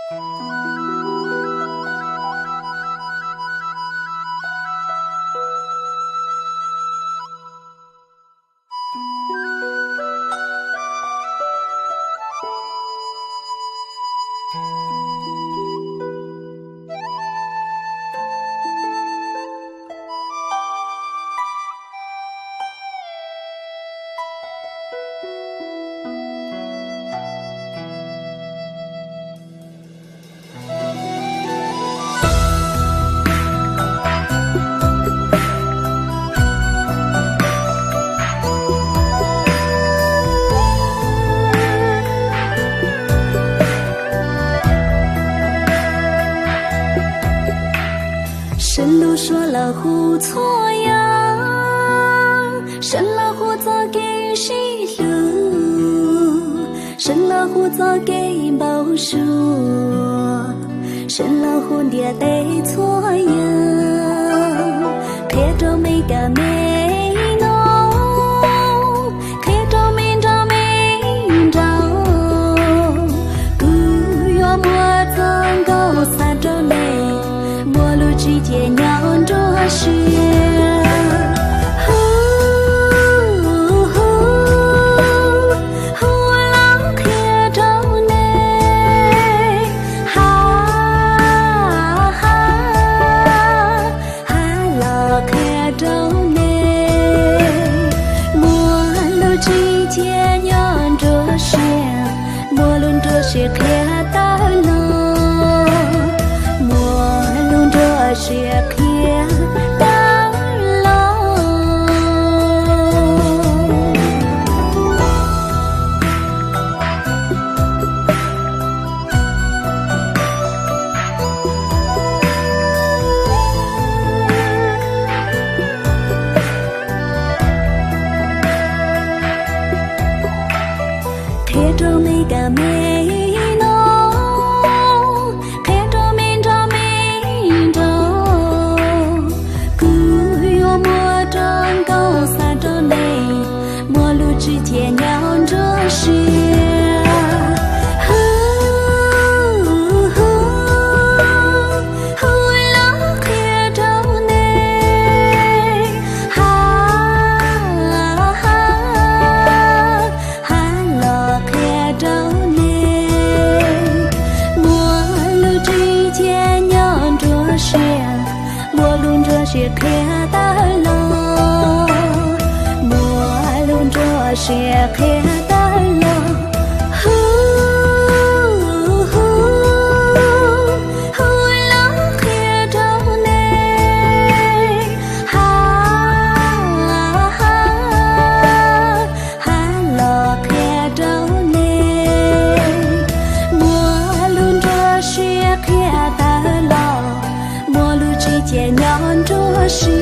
Sawv lug suab los hu txhua yam, sawv los hu txoj kev sib hlub, sawv los hu txoj kev npau suav, sawv los hu ntiaj teb txhua yam, qhia rau me kab me noog, qhia rau me nraug me nraug. Kuv yuav muab txoj nkauj xa rau nej, muaj lub tsib ce nyob nruab siab. Hu, hu, hu los qhia rau nej, ha, ha, ha los qhia rau nej. Muaj lub tsib ce nyob nruab siab, muaj lub nruab siab qhia tawm los, muaj lub nruab siab qhia tawm los. Qhia rau me kab me noog, qhia rau me nraug me nraug. Kuv yuav muab txoj nkauj xa rau nej, muaj lub tsib ce nyob nruab siab. Hu, hu, hu los qhia rau nej, ha, ha, ha los qhia rau nej. Muaj lub tsib ce nyob nruab siab, muaj lub nruab siab qhia tawm los, muaj lub nruab siab qhia tawm los. Hu, hu, hu los qhia rau nej, ha, ha, ha los qhia rau nej. Muaj lub nruab siab qhia tawm los, muaj lub tsib ce nyob nruab siab.